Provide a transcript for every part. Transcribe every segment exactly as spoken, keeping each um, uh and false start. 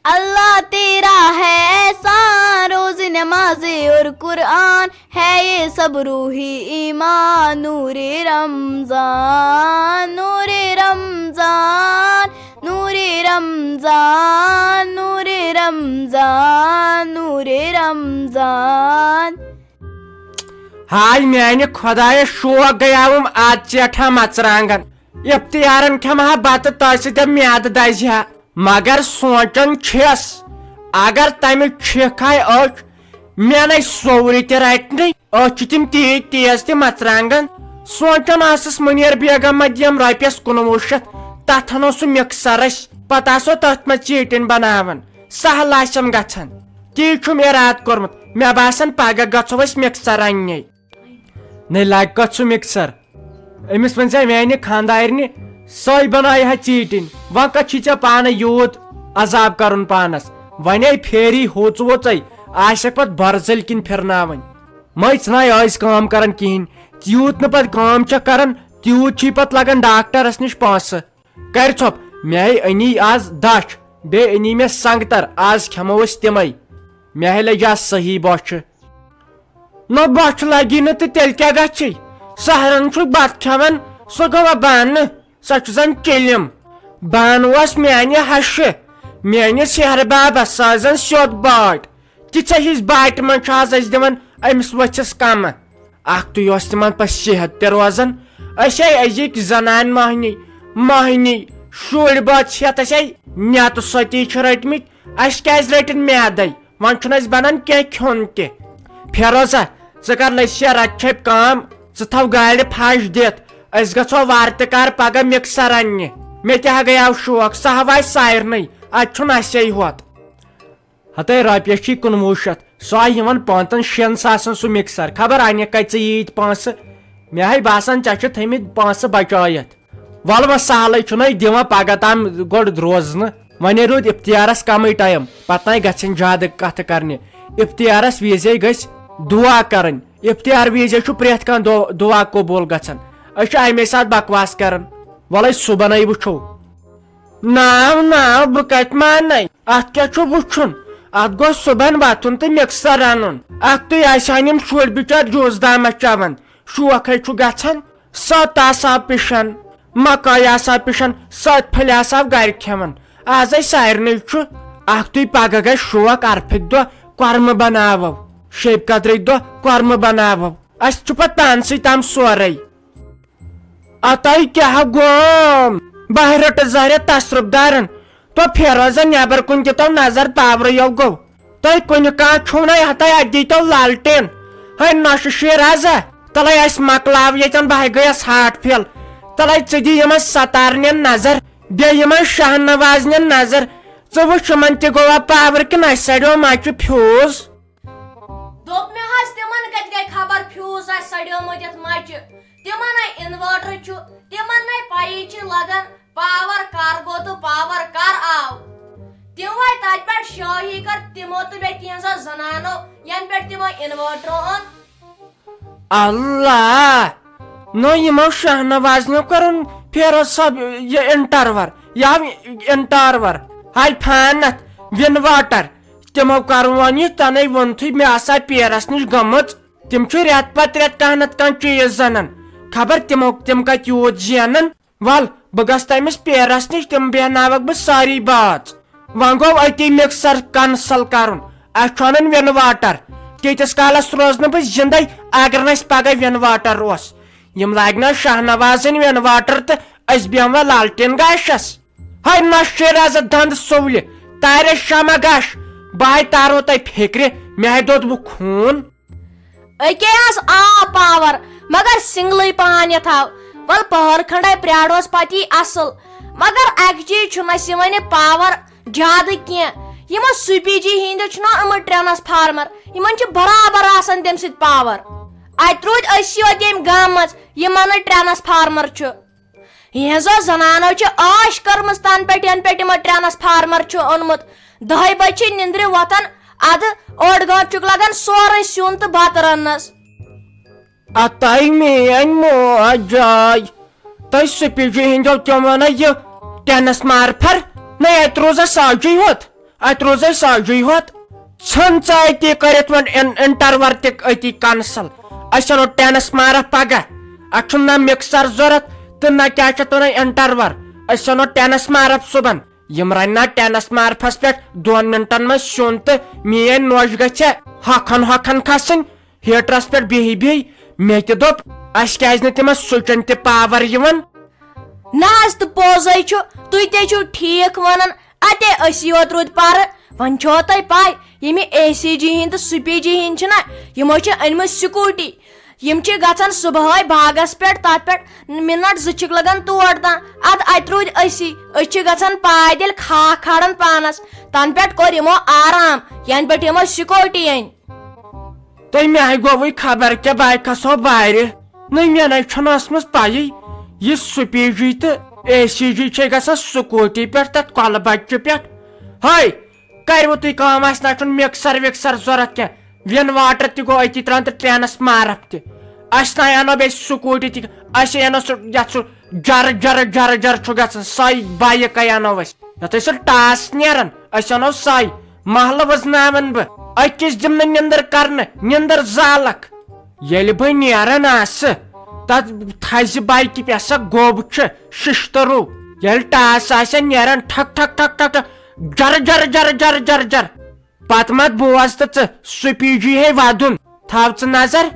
اللہ تیرا ہے احسان، روز نماز اور قرآن، ہے یہ سب روحی ایمان۔ نور رمضان، نور رمضان، نور رمضان، نور رمضان، نور رمضان۔ ہاے میانہِ خۄدایہ، شوق گٔیاوُم آز ژیٹھا مژرانگن۔ افتیارن کھٮ۪مہٕ ہا بتہٕ، تۄہہِ سۭتۍ میادٕ دزِ ہا۔ مگر سونچان چھس، اگر تمہِ چھِکھ ہاے أچھ، مےٚ نے سورُے تہِ رٹنٕے۔ أچھ چھِ تِم تیٖتۍ تیز تہِ مژرانگن۔ سونچان ٲسٕس، منیر بیگم ما دِیم رۄپیس کُنوُہ شیٚتھ، تتھ انو سُہ مکسر أسۍ، پتہٕ آسو تتھ منٛز ژیٖٹِنۍ بناوان، سہل آسٮ۪م گژھان۔ تی چھُم ارادٕ کوٚرمُت، مےٚ باسان پگاہ گژھو أسۍ مکسر اننہِ۔ نے لگہِ کتھ سُہ مکسر؟ أمِس ؤنۍ زِ میانہِ خانٛدارنہِ، سۄے بنایہِ ہا ژیٖٹِنۍ۔ وۄنۍ کتھ چھُے ژےٚ پانہٕ یوٗت عذاب کرُن پانس؟ ونے پھیری ہوژ ووژے، آسٮ۪کھ پتہٕ برزٕلۍ کِنۍ پھرناوٕنۍ۔ مٔژ ناے ٲسۍ کٲم کران کِہینۍ۔ یوٗت نہٕ پتہٕ کٲم چھکھ کران، تیوٗت چھُے پتہٕ لگان ڈاکٹرس نِش پونٛسہٕ۔ کرِ ژھۄپ، مےٚ ہے أنی آز دَچھ، بیٚیہِ أنی مےٚ سنٛگتر، آز کھٮ۪مو أسۍ تِمے۔ مےٚ ہے لٔج آز صحیح بۄچھِ۔ نہ بۄچھِ لگی نہٕ تہٕ تیٚلہِ کیٛاہ گژھِ؟ سحرن چھُ بتہٕ کھٮ۪وان، سُہ گوٚوا بانہٕ؟ سۄ چھُ زن چلم۔ بانہٕ اوس میانہِ ہشہِ، میٲنِس ہیہر بابس، سۄ ٲس زن سیوٚد باٹۍ۔ تِژھے ہِش باٹہِ منٛز چھُ آز أسۍ دِوان أمِس ؤژھِس کمہٕ۔ اکھ تُے اوس تِمن پتہٕ صحت تہِ روزان۔ أسۍ ہے أزِکۍ زنانہٕ مۄہنی، مۄہنی، شُرۍ بٲژ ہٮ۪تھ أسۍ ہے نٮ۪تہٕ سۄتی چھِ رٔٹمٕتۍ۔ اسہِ کیازِ رٔٹِن میادے؟ وۄنۍ چھُنہٕ اسہِ بنان کینٛہہ کھیوٚن تہِ۔ فیروزہ، ژٕ کر لٔسۍ یا رتہٕ چھپۍ کٲم، ژٕ تھاو گاڑِ پھش دِتھ۔ أسۍ گژھو وارٕ تہِ کار پگاہ مکسر اننہِ۔ مےٚ تہِ ہا گٔیاو شوق، سُہ ہا واتہِ سارنٕے۔ اتہِ چھُنہٕ اسے ہوت۔ ہتے رۄپیس چھی کُنوُہ شیٚتھ، سُہ آیہِ یِمن پانٛژن شٮ۪ن ساسن سُہ مکسر۔ خبر انکھ کتہِ ژٕ ییٖتۍ پونٛسہٕ؟ مےٚ ہاے باسان، ژےٚ چھِ تھٲمٕتۍ پونٛسہٕ بچٲیِتھ۔ ولہٕ وۄنۍ سہلٕے چھُنَے، دِوان پگاہ تام گۄڈٕ روزنہٕ۔ وۄنۍ روٗد افتیارس کمٕے ٹایم، پتہٕ نَے گژھن زیادٕ کتھٕ کرنہِ۔ افتیارس وِزے گژھِ دُعا کرٕنۍ۔ افتیار وِزے چھُ پرٛٮ۪تھ کانٛہہ دُ-، دُعا قبوٗل گژھان۔ أسۍ چھِ امے ساتہٕ بکواس کران۔ ولے صُبحنَے وٕچھو۔ ناو، ناو، بہٕ کتہِ مانے؟ اتھ کیٛاہ چھُ وُچھُن؟ اتھ گوٚو صُبحن وۄتھُن تہٕ مکسر انُن۔ اکھ تُے آسہِ ہن یِم شُرۍ بِچٲرۍ جوٗس دامہ چٮ۪وان، شوق ہے چھُ گژھان۔ ست آسہٕ ہاو پِشن، مکٲے آسہٕ ہاو پِشن، ست پھٔلۍ آسہٕ ہاو گرِ کھٮ۪وان۔ آز ہے سارنٕے چھُ۔ اکھ تُے پگاہ گژھِ شوق، عرفٕکۍ دۄہ کۄرمہٕ بناوو، شیب قدرٕکۍ دۄہ کۄرمہٕ بناوو۔ اسہِ چھُ پتہٕ پانسٕے تام سورُے۔ اتاے کیٛاہ گوم؟ بہٕ رٔٹہٕ زہرِ تصرف دارن۔ تو فیروزن نیبر کُن دِتو نظر، پاورٕے یو گوٚو۔ تُہۍ کُنہِ کانٛہہ چھُو نَے ہتاے، اتہِ دیٖتو لالٹین۔ ہے نۄشہِ شیرازا، تلے اسہِ مۄکلاو ییٚتٮ۪ن، بہٕ ہے گٔیس ہارٹ فیل۔ تلے ژٕ دِ یِمن ستارنٮ۪ن نظر، بیٚیہِ یِمن شاہنوازنٮ۪ن نظر۔ ژٕ وٕچھ یِمن تہِ گوٚوا پاور کِنہٕ اسہِ سڑیو مچہِ فیوز۔ دوٚپ مےٚ حظ، تِمن کتہِ گٔے خبر فیوز آسہِ سڑیومُت یتھ مچہِ؟ تِمن ہے inverter چھُ، تِمن نے پیی چھِ لگان پاور کر گوٚو تہٕ پاور کر آو۔ تِم وٲتۍ تتہِ پٮ۪ٹھ شٲہی کر تِمو تہٕ بیٚیہِ تِہنٛزو زنانو، ینہٕ پٮ۪ٹھ تِمو inverter اوٚن۔ اللہ! نو یِمو شاہنوازنیو کرُن فیروز صٲب یہِ انٹرور، یا انٹرور، ہاے فین اتھ، وِن واٹر۔ تِمو کرُن وۄنۍ یہِ، تنے ووٚنتھٕے مےٚ آسا پیرس نِش گٔمٕژ۔ تِم چھِ رٮ۪تہٕ پتہٕ رٮ۪تہٕ کانٛہہ نتہٕ کانٛہہ چیٖز زنان۔ خبر تِمو، تِم کتہِ یوٗت زینن۔ ول، بہٕ گژھٕ تٔمِس پیرس نِش، تِم بیہناوکھ بہٕ سٲری باژ۔ وۄنۍ گوٚو أتی مکسر کنسل کرُن۔ اسہِ چھُ انُن وِن واٹر۔ تیٖتِس کالس روزٕ نہٕ بہٕ زندے، اگر نہٕ اسہِ پگاہ وِن واٹر اوس۔ یِم لاگہِ نا شاہنوازٕنۍ وِن واٹر تہٕ أسۍ بیٚہمو لالٹین گاشس۔ ہے نۄشہِ شیرازٕ دند سُولہِ، تارے شمع گاش، بہٕ ہے تارو تۄہہِ فِکرِ، مےٚ ہے دوٚد وۄنۍ خوٗن۔ أکے آس آو پاور، مگر سنگلٕے پہن یتھ آو۔ ول پہر کھنڈے پرٛاڑوس پتہٕ یی اصل۔ مگر اکہِ چیٖز چھُنہٕ اسہِ یِوان یہِ پاور زیادٕ کینٛہہ۔ یِمو سُپی جی ہِنٛدیو چھُنہ یِمن ٹرانسفارمر، یِمن چھُ برابر آسان تمہِ سۭتۍ پاور۔ اتہِ روٗدۍ أسی یوت ییٚمہِ گامہٕ منٛز، یِمن نہٕ ٹرانسفارمر چھُ۔ یِہنٛزو زنانو چھِ عٲش کٔرمٕژ تنہٕ پٮ۪ٹھ، ینہٕ پٮ۪ٹھ یِمو ٹرانسفارمر چھُ اوٚنمُت۔ دَہہِ بجہِ چھِ نِندرِ وۄتھان، ادٕ اوٚڑ گٲنٛٹہٕ چھُکھ لگان سورُے سیُن تہٕ بتہٕ رننس۔ اتاے میٲنۍ موج جاے، تۄہہِ سُپی جی ہِنٛدیو تِم ونان یہِ ٹینس مارفر، نہ اتہِ روزا ساجی ہوت۔ اتہِ روزے ساجی ہوت۔ ژھن ژٕ أتی کٔرِتھ وۄنۍ ان-، انٹروَر تہِ أتی کینسل۔ أسۍ انو ٹینس مارف پگاہ۔ اتھ چھُنہٕ نہ مکسر ضروٗرت تہٕ نہ کیٛاہ چھِ اتھ ونان انٹروَر۔ أسۍ انو ٹینس مارف صُبحن۔ یِم رنہِ نا ٹینس مارفس پٮ۪ٹھ دۄن منٹن منٛز سیُن تہٕ میٲنۍ نوش گژھِ ہۄکھان ہۄکھان کھسٕنۍ۔ ہیٹرس پٮ۪ٹھ بِہِی بِہِی مےٚ تہِ دوٚپ، اسہِ کیٛازِ نہٕ تِمن سُچن تہِ پاور یِوان؟ نہ حظ، تہٕ پوٚزے چھُ، تُہۍ تہِ چھِو ٹھیٖک ونان۔ اتے أسی یوت روٗدۍ پرٕ۔ وۄنۍ چھو تۄہہِ پاے، یِم اے سی جی ہِنٛدۍ تہٕ سُپی جی ہِنٛدۍ چھِنہ، یِمو چھِ أنمٕژ سکوٗٹی۔ یِم چھِ گژھان صبحٲے باغس پٮ۪ٹھ، تتھ پٮ۪ٹھ منٹ زٕ چھِکھ لگان تور تام۔ ادٕ اتہِ روٗدۍ أسی، أسۍ چھِ گژھان پایدٔلۍ، خاک کھالان پانس۔ تنہٕ پٮ۪ٹھ کوٚر یِمو آرام، ینہٕ پٮ۪ٹھ یِمو سکوٗٹی أنۍ۔ تہٕ مےٚ ہاے گوٚوٕے خبر کیٛاہ، بہٕ ہاے کھسو وارِ۔ نٔے مےٚ نَے چھُنہٕ ٲسمٕژ پَیی، یہِ سُپی جی تہٕ اے سی جی چھے گژھان سکوٗٹی پٮ۪ٹھ تَتھ کۄلہٕ بَچہِ پٮ۪ٹھ۔ ہے، کَروٕ تُہۍ کٲم، اَسہِ نہ چھُنہٕ مِکسر وِکسر ضوٚرَتھ کینٛہہ، وِن واٹر تہِ گوٚو أتی ترٛاوُن تہٕ ٹرٛینَس مارَف تہِ۔ اَسہِ نہ اَنو بیٚیہِ سکوٗٹی تہِ، اَسہِ اَنو سُہ یَتھ سُہ جَرٕ جَرٕ جَرٕ جَرٕ چھُ گژھان، سۄے بایِک اَنو أسۍ، یَتھ أسۍ سُہ ٹاس نیران، أسۍ اَنو سۄے۔ محلہٕ وٕزناوَن بہٕ، أکِس دِمہٕ نہٕ نِندٕر کرنہٕ، نِندٕر زالکھ۔ ییٚلہِ بہٕ نیران آسہٕ، تتھ تھزِ بایکہِ پٮ۪ٹھ سا گوٚب چھُ شِشتٕروٗ۔ ییٚلہِ ٹاس آسہِ نیران، ٹھک ٹھک ٹھک ٹھک ٹھک، جرٕ جرٕ جرٕ جرٕ جرٕ جرٕ۔ پتہٕ مت بوز تہٕ ژٕ، سُپی جی ہے ودُن، تھاو ژٕ نظر۔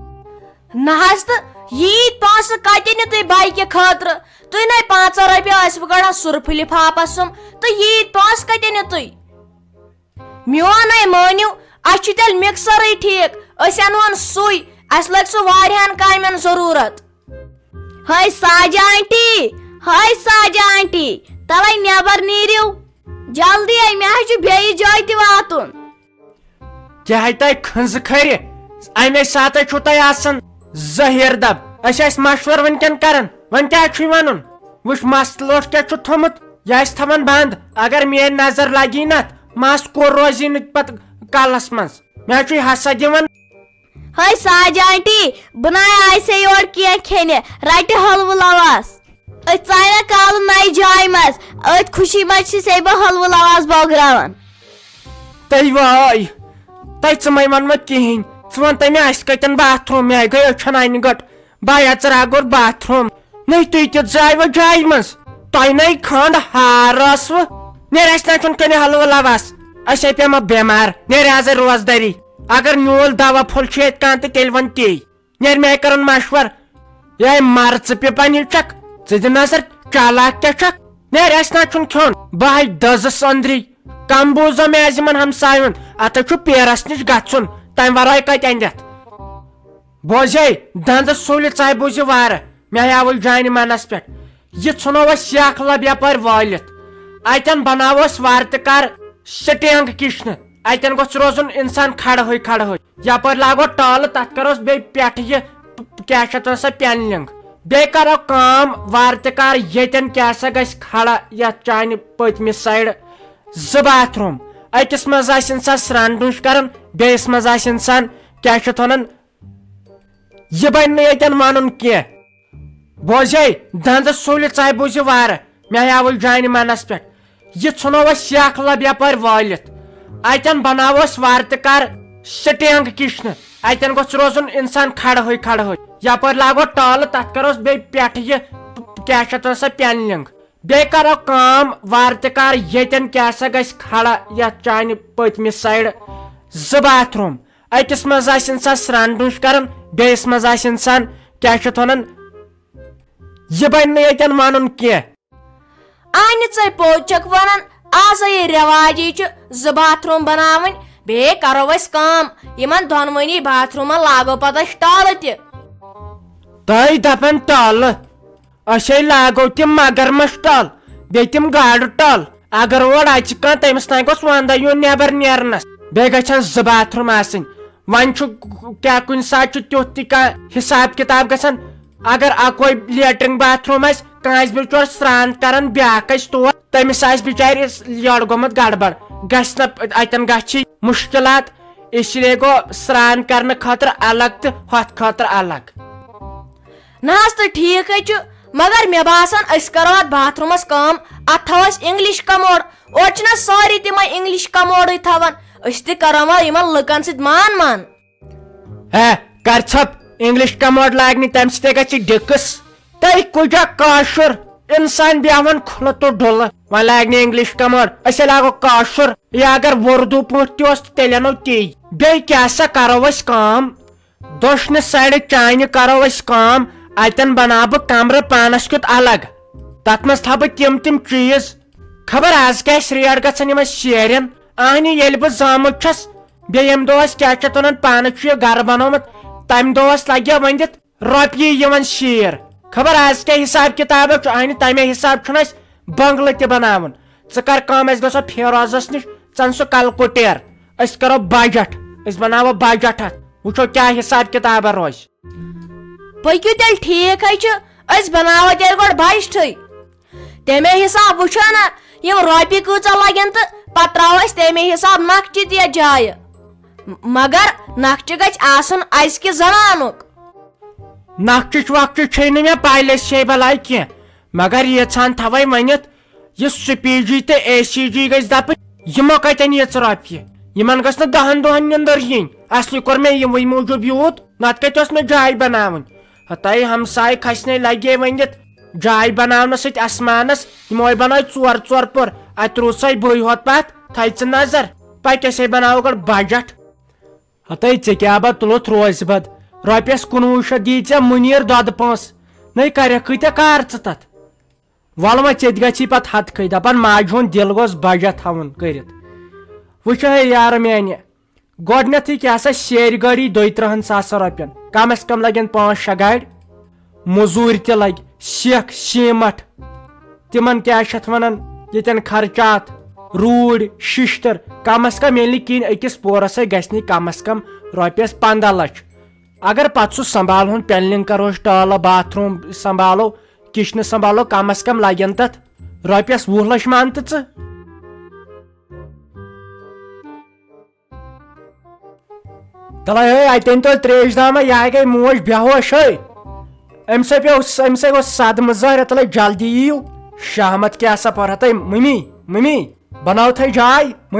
نہ حظ، تہٕ ییٖتۍ پونٛسہٕ کتہِ أنِو تُہۍ بایکہِ خٲطرٕ؟ تُہۍ نے پانٛژن رۄپیہِ ٲسِو کڑان سُرفہٕ لفافس سُم، تہٕ ییٖتۍ پونٛسہٕ کتہِ أنِو تُہۍ؟ میون ہے مٲنِو، اَسہِ چھُ تیٚلہِ مِکسرٕے ٹھیٖک، أسۍ اَنہون سُے، اَسہِ لَگہِ سُہ واریاہَن کامٮ۪ن ضروٗرت۔ ہے ساجہِ آنٹی، ہے ساجہِ آنٹی، تَوَے نٮ۪بر نیٖرِو جلدی، ہے مےٚ حظ چھُ بیٚیِس جایہِ تہِ واتُن۔ کیٛاہ ہے تۄہہِ کھٕنٛزٕ کھرِ؟ اَمے ساتہٕ چھُو تۄہہِ آسان زٔہیٖر دب۔ أسۍ ٲسۍ مشورٕ وٕنکٮ۪ن کران، وۄنۍ کیٛاہ چھُے وَنُن؟ وٕچھ، مَس لوٚٹھ کیٛاہ چھُ تھوٚمُت، یہِ آسہِ تھاوان بنٛد۔ اگر میٛٲنۍ نظر لگی نہ اَتھ، مَس کوٚر روزی نہٕ پتہٕ کلس منٛز۔ مےٚ حظ چھُے ہسا دِوان۔ ہے ساجہِ آنٹی، بہٕ نَے آیسے یور کینٛہہ کھیٚنہِ، رٹہِ حلوٕ لواس۔ أتھۍ ژایہِ نہ کالہٕ نَیہِ جایہِ منٛز، أتھۍ خوشی منٛز چھِ سے بہٕ حلوٕ لواس بٲگراوان۔ تۄہہِ واے، تۄہہِ ژٕ مَے وَن مےٚ کِہیٖنۍ۔ ژٕ وَن تہٕ مےٚ، اَسہِ کَتٮ۪ن باتھ روٗم؟ مےٚ گٔے أچھَن اَنہِ گٔٹ۔ بہٕ ہا ژٕ راگُر باتھ روٗم۔ نٔے تُہۍ تہِ ژایوٕ جایہِ منٛز۔ تۄہہِ نَے کھنٛڈ ہار ٲسوٕ۔ نیرِ اَسہِ نہ چھُنہٕ کُنہِ حلوٕ لواس۔ أسۍ ہے پیٚمو بٮ۪مار۔ نیرِ آزَے روزدٲری۔ اگر نیوٗل دوا پھوٚل چھُ ییٚتہِ کانٛہہ تہٕ تیٚلہِ وَن تی۔ نیرِ مےٚ کرُن مشور۔ یے مرژٕ پِپن ہیوٗ چھکھ، ژٕ دِ نظر چالاک کیٛاہ چھکھ۔ نیرِ اَسہِ نہ چھُنہٕ کھیوٚن، بہٕ ہاے دٔزٕس أنٛدری۔ کم بوٗزو مےٚ آز یِمن ہمساین ہُنٛد، اَتھ چھُ پیرس نِش گژھُن، تَمہِ ورٲے کتہِ اندِ اَتھ؟ بوزے، دندٕ سُلہِ ژاے بوٗزِ وارٕ، مےٚ آوُے جانہِ منس پٮ۪ٹھ۔ یہِ ژھٕنو أسۍ سیاکھ لب یپٲرۍ وٲلِتھ۔ اتٮ۪ن بناوو أسۍ وارٕ تہِ کار سٹینگ کِچنہٕ۔ اتٮ۪ن گوٚژھ روزُن انسان کھڑہٕے کھڑہٕے۔ یپٲرۍ لاگو ٹٲلہٕ، تتھ کرو أسۍ بیٚیہِ پٮ۪ٹھٕ یہِ پ-، کیٛاہ چھِ اتھ وَنان، سۄ پینلنگ۔ بیٚیہِ کرو کٲم، وارٕ تہِ کار ییٚتٮ۪ن کیٛاہ سا گژھِ کھڑا یتھ چانہِ پٔتمہِ سایڈٕ زٕ باتھ روٗم۔ أکِس منٛز آسہِ انسان سرٛان ڈُنٛچ کران، بیٚیِس منٛز آسہِ انسان کیٛاہ چھِ اتھ وَنان، یہِ بنہِ نہٕ ییٚتٮ۪ن ونُن کینٛہہ۔ بوزے، دندٕ سُلہِ ژاے بوٗزِ وارٕ، مےٚ آوُے جانہِ منس پٮ۪ٹھ۔ یہِ ژھٕنو أسۍ سیاکھ لب یپٲرۍ وٲلِتھ۔ اتٮ۪ن بناوو أسۍ وارٕ تہِ کار سٹینگ کِچنہٕ۔ اتٮ۪ن گوٚژھ روزُن انسان کھڑہٕے کھڑہٕے۔ یپٲرۍ لاگو ٹٲلہٕ، تتھ کرو أسۍ بیٚیہِ پٮ۪ٹھٕ یہِ پ-، کیٛاہ چھِ اتھ وَنان، سۄ پینلنگ۔ بیٚیہِ کرو کٲم، وارٕ تہِ کار ییٚتٮ۪ن کیٛاہ سا گژھِ کھڑا یتھ چانہِ پٔتمہِ سایڈٕ زٕ باتھ روٗم۔ أکِس منٛز آسہِ انسان سرٛان ڈُنٛچ کران، بیٚیِس منٛز آسہِ انسان کیٛاہ چھِ اتھ وَنان، یہِ بنہِ نہٕ ییٚتٮ۪ن ونُن کینٛہہ۔ اہنہِ ژے پوٚز چھکھ ونان، آز ہے رٮ۪واجی چھُ زٕ باتھ روٗم بناوٕنۍ، بیٚیہِ کرو أسۍ کٲم، یِمن دۄنوٕنی باتھ روٗمن لاگو پتہٕ أسۍ ٹالہٕ تہِ۔ تۄہہِ دپان ٹالہٕ؟ أسۍ ہے لاگو تِم مگرمچھ ٹل، بیٚیہِ تِم گاڈٕ ٹل۔ اگر اور اژِ کانٛہہ، تٔمِس تام گوٚژھ ونٛدٕ یُن نٮ۪بر نیرنس۔ بیٚیہِ گژھن زٕ باتھ روٗم آسٕنۍ۔ وۄنۍ چھُ کیٛاہ، کُنہِ ساتہٕ چھُ تیُتھ تہِ کانٛہہ حساب کتاب گژھان، اگر اکوے لیٹرین باتھ روٗم آسہِ، کانٛہہ آسہِ بِچور سرٛان کران، بیٛاکھ آسہِ تور، تٔمِس آسہِ بِچارِ یٔڑ گوٚمُت گڑبڑ، گژھِ نہ اتٮ۪ن، گژھِ مُشکلات۔ اس لیے گوٚو سرٛان کرنہٕ خٲطرٕ الگ تہٕ ہۄتھ خٲطرٕ الگ۔ نہ حظ، تہٕ ٹھیٖک ہے چھُ، مگر مےٚ باسان أسۍ کرو اتھ باتھ روٗمس کٲم، اتھ تھاوو أسۍ انگلش کموڈ۔ اورٕ چھِنہ سٲری تِمے انگلش کموڈٕے تھاوان، أسۍ تہِ کرو وۄنۍ یِمن لُکن سۭتۍ مان مان۔ ہے، کر ژھۄپ، انگلش کموڈ لاگنہِ تمہِ سۭتۍ گژھِ ڈِکس۔ تۄہہِ کُجا کاشُر انسان بیہوان کھُلہٕ تہٕ ڈُلہٕ، وۄنۍ لاگہِ نہٕ انگلش کمٲڈ، أسے لاگو کاشُر۔ یا اگر وردو پٲٹھۍ تہِ اوس تہٕ تیٚلہِ انو تی۔ بیٚیہِ کیٛاہ سا کرو أسۍ کٲم، دٔچھنہِ سایڈٕ چانہِ کرو أسۍ کٲم، اتٮ۪ن بناو بہٕ کمرٕ پانس کیُتھ الگ، تتھ منٛز تھاو بہٕ تِم تِم چیٖز۔ خبر از کیٛاہ آسہِ ریٹ گژھان یِمن شیرٮ۪ن۔ اہنہِ ییٚلہِ بہٕ زامُت چھس، بیٚیہِ ییٚمہِ دۄہ اَسہِ کیٛاہ چھِ اتھ ونان پانس چھُ یہِ گرٕ بنومُت، تمہِ دۄہ ٲس لگہِ ہا ؤنِتھ رۄپیہِ یِوان شیٖر۔ خبر از کیٛاہ حساب کتابہ چھُ، اہنہِ تمے حساب چھُنہٕ اسہِ بنگلہٕ تہِ بناوُن۔ ژٕ کر کٲم، أسۍ گژھو فیروزس نِش، ژٕ ان سُہ کلکُٹیر، أسۍ کرو بجٹ، أسۍ بناوو بجٹ اتھ، وٕچھو کیٛاہ حساب کتابہ روزِ۔ پٔکِو تیٚلہِ، ٹھیٖک ہے چھُ، أسۍ بناوو تیٚلہِ گۄڈٕ بجٹھٕے۔ تمے حساب وٕچھو نا، یِم رۄپیہِ کۭژاہ لگن تہٕ پتہٕ ترٛاوو أسۍ تمے حساب نقشہِ تہِ یتھ جایہِ۔ مگر نقشہِ گژھِ آسُن ازکہِ زمانُک۔ نقشِچ وقشِچ چھے نہٕ مےٚ پاے لسہِ ہے بلاے کینٛہہ، مگر ییٖژہن تھاوے ؤنِتھ، یہِ سپی جی تہٕ اے سی جی گژھِ دپٕنۍ، یِمو کتٮ۪ن ییٖژ رۄپیہِ؟ یِمن گٔژھ نہٕ دہن دۄہن نِندٕر یِنۍ۔ اصلی کوٚر مےٚ یِموٕے موٗجوٗب یوٗت، نتہٕ کتہِ اوس مےٚ جاے بناوٕنۍ؟ ہتاے ہمسایہِ کھسنے لگے ؤنِتھ جاے بناونس سۭتۍ اسمانس، یِموے بنٲے ژور ژور پور، اتہِ روٗد سَے بٕے ہوت پتھ، تھایہِ ژٕ نظر، پتہٕ کیٛاہ سا بناوو گۄڈٕ بجٹ۔ ہتے ژےٚ کیٛاہ با تُلُتھ روزِ بد؟ رۄپیس کُنوُہ شیٚتھ دی ژےٚ مُنیٖر دۄدٕ پونٛسہٕ۔ نَے کَرٮ۪کھ کۭتیٛاہ کار ژٕ تَتھ؟ وَلہٕ وۄنۍ ژےٚ تہِ گژھی پَتہٕ ہَتہٕ کھٔتۍ۔ دَپان ماجہِ ہُنٛد دِل گوٚژھ بجٹ تھاوُن کٔرِتھ۔ وٕچھ ہے یارٕ میٛانہِ، گۄڈٕنٮ۪تھٕے کیٛاہ سا سیرِ گٲڑی دۄیہِ تٕرٛہَن ساسَن رۄپیَن، کَم از کَم لَگن پانٛژھ شےٚ گاڑِ۔ مٔزوٗرۍ تہِ لَگہِ، سیٚکھ، سیٖمَٹھ، تِمَن کیٛاہ چھِ اَتھ وَنان، ییٚتٮ۪ن خرچات، روٗڑۍ، شِشتٕر، کم از کم ییٚلہِ نہٕ کِہیٖنۍ أکِس پورس ہے گژھِ نہٕ کم از کم رۄپیس پنٛداہ لچھ۔ اگر پتہٕ سُہ سنبھالہون، پینلنگ کرو أسۍ، ٹالہٕ، باتھ روٗم سنبھالو، کچنہٕ سنبھالو، کم از کم لگن تتھ رۄپیس وُہ لچھ، مان تہٕ ژٕ۔ تلے ہے، اتہِ أنۍ تو تریش دامہ، یہِ ہا گٔے موج بے ہوش ہے۔ أمۍ سۭتۍ پیوٚو، أمۍ سۭتۍ گوٚو صدمہٕ ظٲہِر، تلے جلدی یِیِو۔ شہمت کیٛاہ سا پرہا تۄہہِ؟ مٔمی، مٔمی، بناو تھے جاے، مٔمی۔